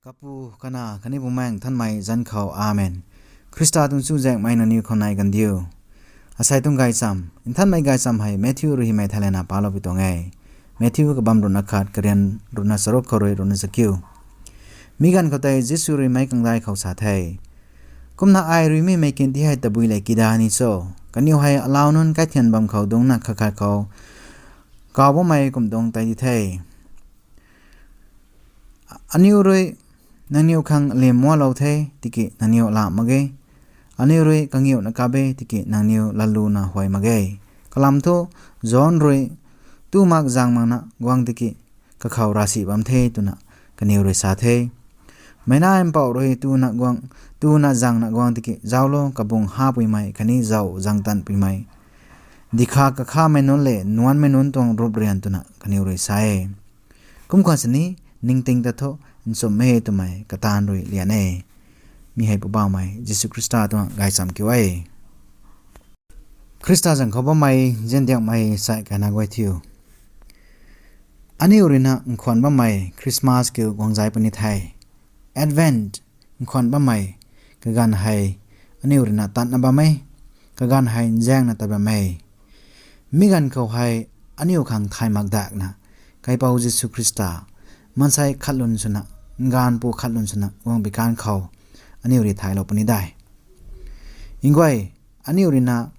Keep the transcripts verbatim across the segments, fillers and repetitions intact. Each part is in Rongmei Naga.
Kapu, Kanac khatni Bumaengh Nthanmei zanc khou, Amen. Khrista tuang chuzaenghmei nangniw khou nai kandiu. Asei tuang gaychamv, nthanmei gaychamv hei Matthew rui hymei thei lana paloupui tuang e. Matthew kabamv ruhna khat, karian ruhna charuk khou rui ruhna chakiu. Mi ganv khou tei Jisu rui meic kangdai khou sa the, Kumna ai rui mi meic kandih hei tabui lev kida ni cho? Kaniw hei alau nunc kaithian bam khou dungcna khat khat khou kaw bammei kum dungc tei di the. Aniw rui nangniw khang lim mualou the, tiki nangniw alam mak ge. Aniw rui kangiuna kap e, tiki nangniw latluna huay mak ge. Kalam thu, John rui tu mak zang makna guang tiki kakhou ravsic bam the, twna kaniw rui sa the. Meic Nac Mpouh rui tuna guang, tuna zangna guang tiki, Zauclo, kabung hapuimei khatni zauc zang tanpuimei, dikha kakhamei nunc lev nuancmei nunc tuang rup rian, twna kaniw rui sa e. Kum khwan sini, ningting ta thu nchumh e twmei kataanv rui lian e. Mi hei Poubauhmei Jisu Khrista tuang gaychamv kiu e. Khrista zanc khou bammei ziandiakmei sai kana guay thiu. Aniw ruina nkhwan bammei Christmas kiu guang zai puni the. Advent nkhwan bammei kaganv hei aniw ruina tatna bam e, kaganv hei nzaengna tat bam e. Mi ganv khou hei aniw khang thay mak dakna, Kaipouc Jisu Khrista, maansei khat lun swna, nganvpu khat lun swna guang bi kanv khou, aniw rui thaylou puni de. Nguay, aniw ruina,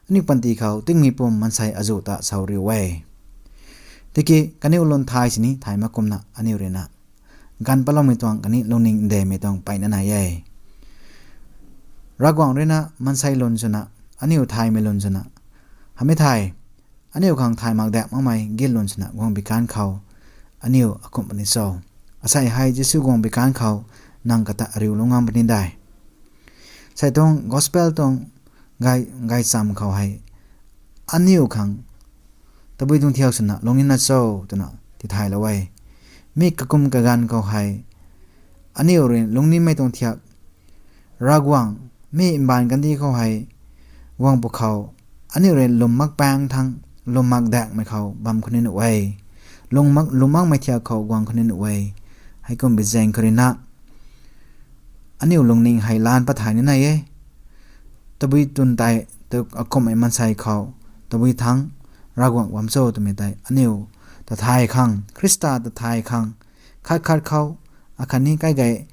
aniw panty khou tingmei pum maansei azuh ta sau riu e. Tiki kaniw lun thay sini thay mak kumna aniw ruina ganv patloumei tuang khatni lungning ndemei tuang mpeyna nai e. Ravguangc ruina maansei lun swna, aniw thaymei lun swna, hamei thei, aniw khang thay mak dak makmei gin lun swna guang bi kanv khou, aniw akumh puni cho? Asei hei Jisu guang bi kanv khou, nang kata ariulou ngam puni de. Sei tuang gospel tuang gay, gaychamv khou hei, aniw khang tabui tuang thiak swna lungning na cho, twna tithaylou e. Mi kakum kaganv khou hei, aniw rui lungninmei tuang thiak, Ravguangc, mi mbaanv kandih khou hei guang pwkhou, aniw rui lwm mak paeng thangc, lwm mak dakmei khou bam khou ni nuh e. Lwm mak, lwm makmei thiak khou guang khou ni nuh e. Heikum bi zaeng khou ruina, aniw lungning hei laan pat thay ni nai e. Tabui twn tei, tu akumhmei maansei khou, tabui thangc, Ravguangc bam cho twmei tei, aniw ta thay khang, Khrista ta thay khang, khat khat khou, akhatni kai gay,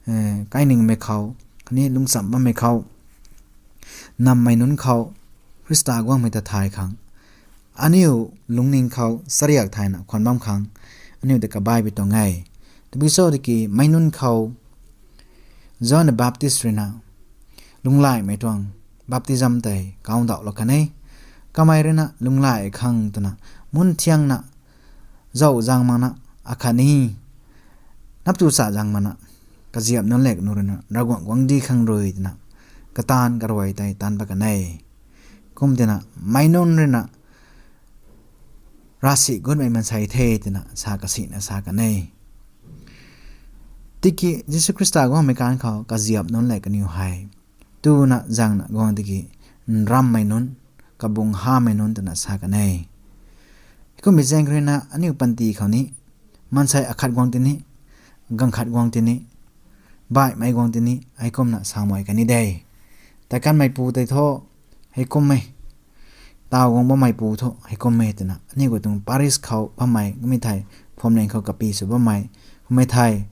eh, kainingmei khou, khatni lungcham bammei khou, nammei nunc khou, Khrista guangmei ta thay khang, aniw lungning khou chariak thayna khwan bam khang, aniw ta kabaipui tuang e. Tabui cho tiki meic nunc khou, John the Baptist ruina, lunglaimei tuang baptism tei kaw ndauhlou kan e. Kamei ruina lunghlai khang twna, mun thiangna, zauh zang makna, akhatni, naptu cha zang makna, kaziap nunc lek nunc ruina, Ravguangc guangcdic khang rui twna, kataanv karuai tei taanv pat kan e. Kum tina, meic nunc ruina, ravsic gutmei maansei the twna sa kasina sa kan e. Tiki Jisu Khrista guangmei kanv khou kaziap nunc lev kaniw hei, tuna zangna guang tiki, nrammei nunc, kabung hamei nunc twna sa kan e. Heikum bi zaeng khou ruina aniw panty khou ni, maansei akhat guang tini, ganv khat guang tini, baihmei guang tini, heikumna samei kan ni de. Tei kanmeipu tei thu, heikum e. Taw guang bammeipu thu, heikum e twna, aniw khou tuang parish khou bammei, kummei thei, phwamling khou kapi sw bammei, kummei thei,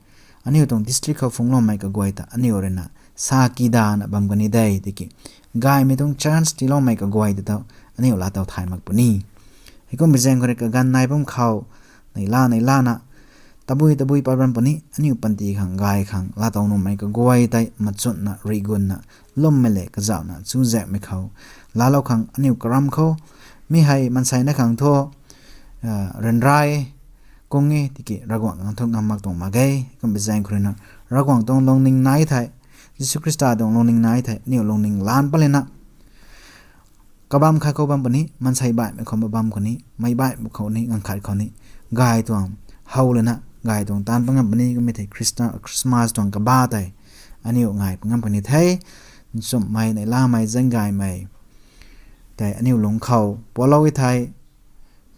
aniw tuang district khou phungloumei kaguay ta, aniw ruina, sa kidana bam kan ni de, tiki, gaymei tuang chance tiiloumei kaguay ta thu, aniw laa taw thay mak puni. Heikum bi zaeng khou rui kaganv nai bam khou, neihla neihlana, tabui tabui pat bam puni, aniw panty khang gay khang, laa taw nuhmei kaguay tei, machunna, rigunna, lwmmei lev kazauhna, chuzaenghmei khou, laalou khang aniw karam khou, mi hei maansei na khang thu, ah, ryanra e, kung e, tiki Ravguangc khang thu ngam mak tuang mak ge, kum bi zaeng khou ruina, Ravguangc tuang lungning nai thei, Jisu Khrista tuang lungning nai thei, aniw lungning laan pat lana, kabam khat khou bam puni, maansei baihmei khou bam khou ni, meic baihmei khou ni, ganv khat khou ni, gay tuang, how lana, gay tuang taanv pat ngam puni, kummei thei Khrista, Christmas tuang kaba tei, aniw ngai pat ngam puni the, nchumhmei, neihlamei, zaenggaymei, tei aniw lungc khou, pualou e thei,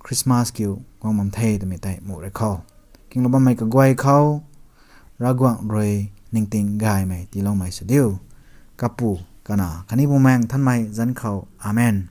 Christmas kiu guang bam the twmei tei mu rui khou. Kinglou bammei kaguay khou, Ravguangc rui ningting gaymei tiiloumei sw diu. Kapu, Kanac khatni Bumaengh Nthanmei zanc khou. Amen.